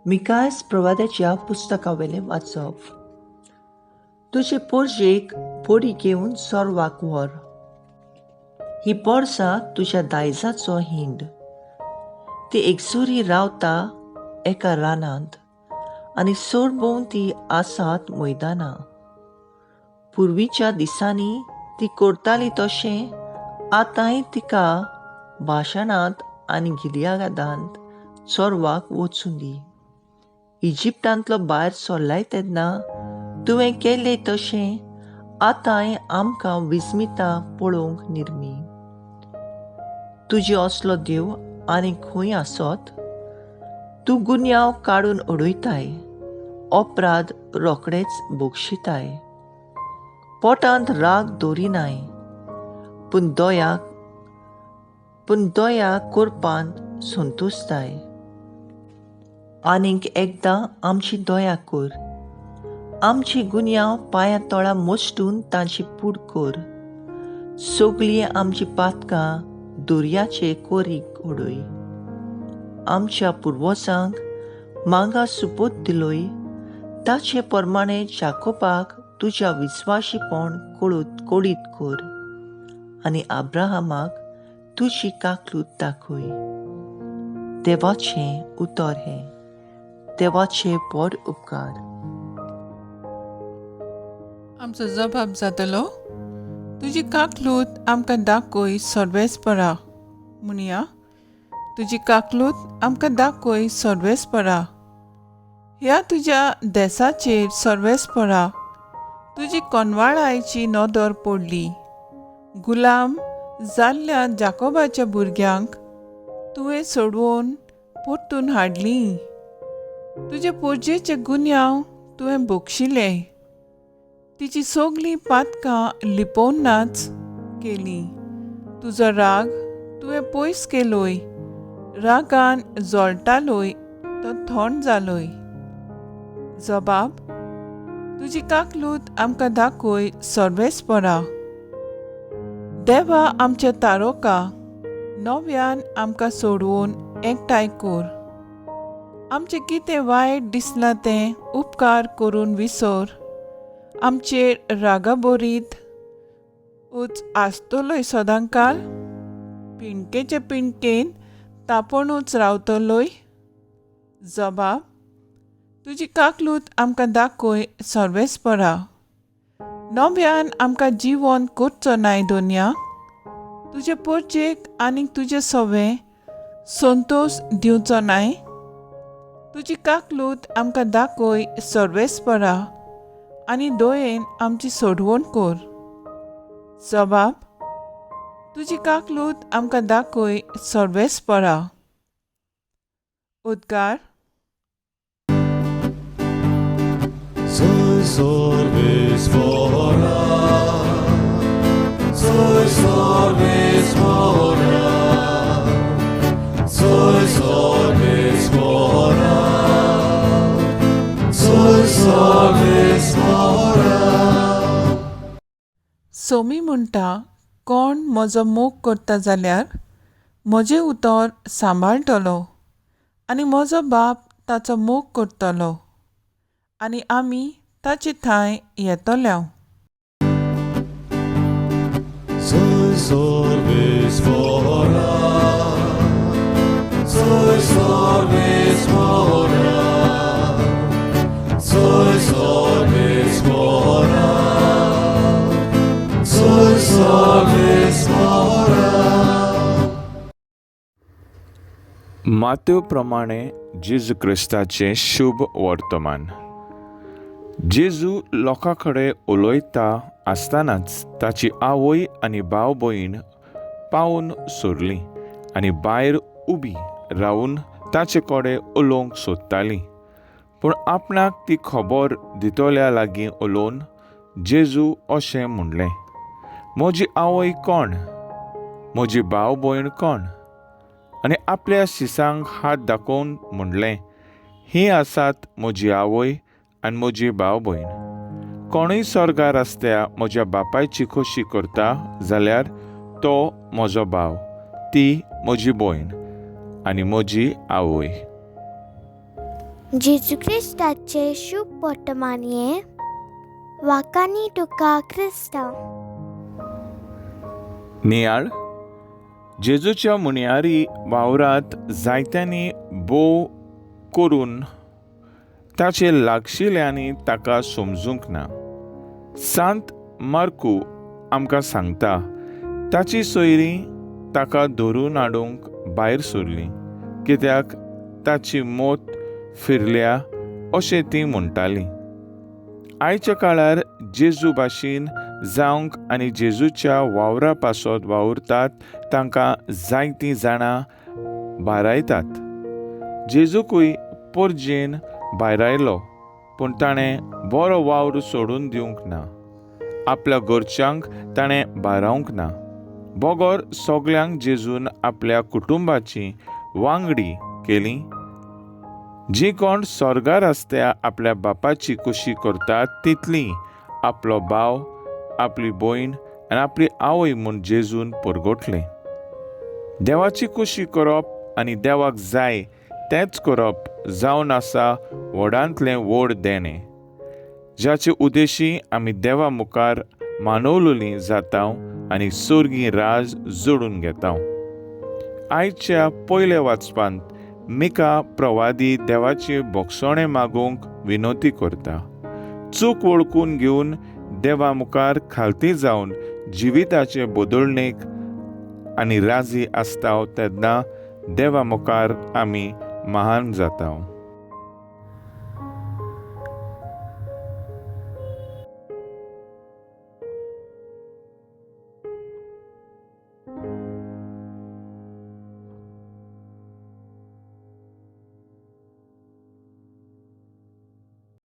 मिकायस प्रवाद्याच्या पुस्तकावेलें वाचप. तुजे पोरजेक पोरी घेवन सोरवाक व्हर. ही पोरसां तुज्या दायजाचो हिंड. ती एकसुरी रावता एका रानांत आनी सरभोंवती आसात मैदानां. पुर्वीच्या दिसांनी ती करताली तशें आतांय तिका भाशणांत आनी गिलयादांत चोरवाक वचूं दी. इजिप्तांतलो भायर सरलाय तेन्ना तुवें केल्लें तशें आतांय आमकां विस्मिता पळोवंक निर्मी. तुजे असलो देव आनी खंय आसत? तूं गुन्यांव काडून उडयताय, अपराध रोखडेच बक्षिताय. पोटांत राग दवरिनाय, पूण दया करपांत संतोशताय. आनीक एकदां आमची दया कर, आमची गुन्यांव पांयां तळा मोस्टून तांची पूड कर. सगळीं आमची पातकां दर्याचे कोरीक उडय. आमच्या पुर्वजांक मांगा सुपोत दिलोय, ताचे प्रमाणे जाकोबाक तुज्या विस्वाशीपण कोडीत कर आनी अब्राहमाक तुजी काकलूत दाखय. देवाचें उतर हें. देवाचे व्हड उपकार. आमचो जबाब जातलो, तुजी काकलूत आमकां दाखय सर्वेस्परा. म्हणया, तुजी काकलूत आमकां दाखय सर्वेस्परा. ह्या तुज्या देसाचेर सर्वेस्परा तुजी कोनवाळायची नदर पडली. गुलाम जाल्ल्या जाकोबाच्या भुरग्यांक तुवें सोडोवन परतून हाडली. तुजे पोरजेचे गुन्यांव तुवें बक्षिले. तिची सगळीं पातकां लिपोवन नाच केली. तुजो राग तुवें पयस केलोय. रागान जळटालोय तो थंड जालोय. जबाब, तुजी काकलूत आमकां दाखय सर्वेस्परा. देवा आमच्या तारोका नव्यान आमकां सोडोवन एकठांय कर. आमचें कितें वायट दिसलां तें उपकार करून विसर. आमचेर रागाबरीत उच आसतलोय सदांकाल. पिणकेचे पिणकेन तापोणूच रावतलोय. जबाब, तुजी काकलूत आमकां दाखय सर्वेस्परा. नव्यान आमकां जिवन करचो नाय दोनया. तुजे पोरजेक आनीक तुजे सवे संतोश दिवचो नाय. तुजी काकलूत आमकां दाखय सर्वेस्परा आनी दोयेन आमची सोडवण कर. जबाब, तुजी काकलूत आमकां दाखय सर्वेस्परा. उद्गार. Soy सर्वेस्परा, soy सर्वेस्परा, soy सर्वेस्परा, soy सर्वेस्परा. Somi म्हणटा, कोण म्हजो मोग करता जाल्यार म्हजें उतर सांबाळटलो आनी म्हजो बाप ताचो मोग करतलो आनी आमी ताचे थांय येतल्या. Soy सर्वेस्परा, soy सर्वेस्परा, soy सर्वेस्परा, soy सर्वेस्परा. मात्यो प्रमाणे जेजू क्रिस्ताचें शुभ वर्तमान. जेजू लोकां कडेन उलयता आसतनाच ताची आवय आनी भाव भयण पावून सोरलीं आनी भायर उबी रावून ताचे कडेन उलोवंक सोदतालीं. पूण आपणाक ती खबर दितल्या लागीं उलोवन जेजू अशें म्हणलें, म्हजी आवय कोण? म्हजी भाव भयण कोण? आनी आपल्या शिसांक हात दाखोवन म्हणलें, हीं आसात म्हजी आवय आनी म्हजी भाव भयण. कोणूय स्वर्गार आसत्या म्हज्या बापायची खोशी करता जाल्यार तो म्हजो भाव, ती म्हजी भयण आनी म्हजी आवय. जेजू क्रिस्ताचें शुभ वर्तमान हें वाकांनी तुका क्रिस्तांव. नियाळ जेजूच्या मुनियारी वावरांत जायत्यांनी भोव करून ताचे लागशिल्ल्यांनी ताका समजूंक ना. सांत मार्कू आमकां सांगता, ताची सोयरीं ताका धरून हाडूंक भायर सरलीं, कित्याक ताची मोत फिरल्या अशें तीं म्हणटालीं. आयच्या काळार जेजू भाशेन जावंक आनी जेजूच्या वावरा पासत वावुरतात तांकां जायतीं जाणां भारायतात. जेजूकूय परजेन भायरायलो, पूण ताणें बरो वावर सोडून दिवंक ना. आपल्या घरच्यांक ताणें भारावंक ना. बगर सगल्यांक जेजून आपल्या कुटुंबाची वांगडी केली. जी कोण स्वर्गार आसत्या आपल्या बापाची कुशी करतात तितली आपलो भाव, आपली भयण आनी आपली आवय म्हूण जेजून परगटलें. देवाची कुशी करप आनी देवाक जाय तेंच करप जावन आसा व्हडांतलें व्हड देणें, जाचे उद्देशी आमी देवा मुखार मानवलोलीं जाता आनी सर्गी राज जोडून घेता. आयच्या पयल्या वाचपांत मिका प्रवादी देवाची भोगसणें मागूंक विनवती करता. चूक वळखून घेवन देवा मुखार खालती जावन जिविताचे बदलणेक आनी राजी आसता तेन्ना देवा मुखार आमी महान जाता.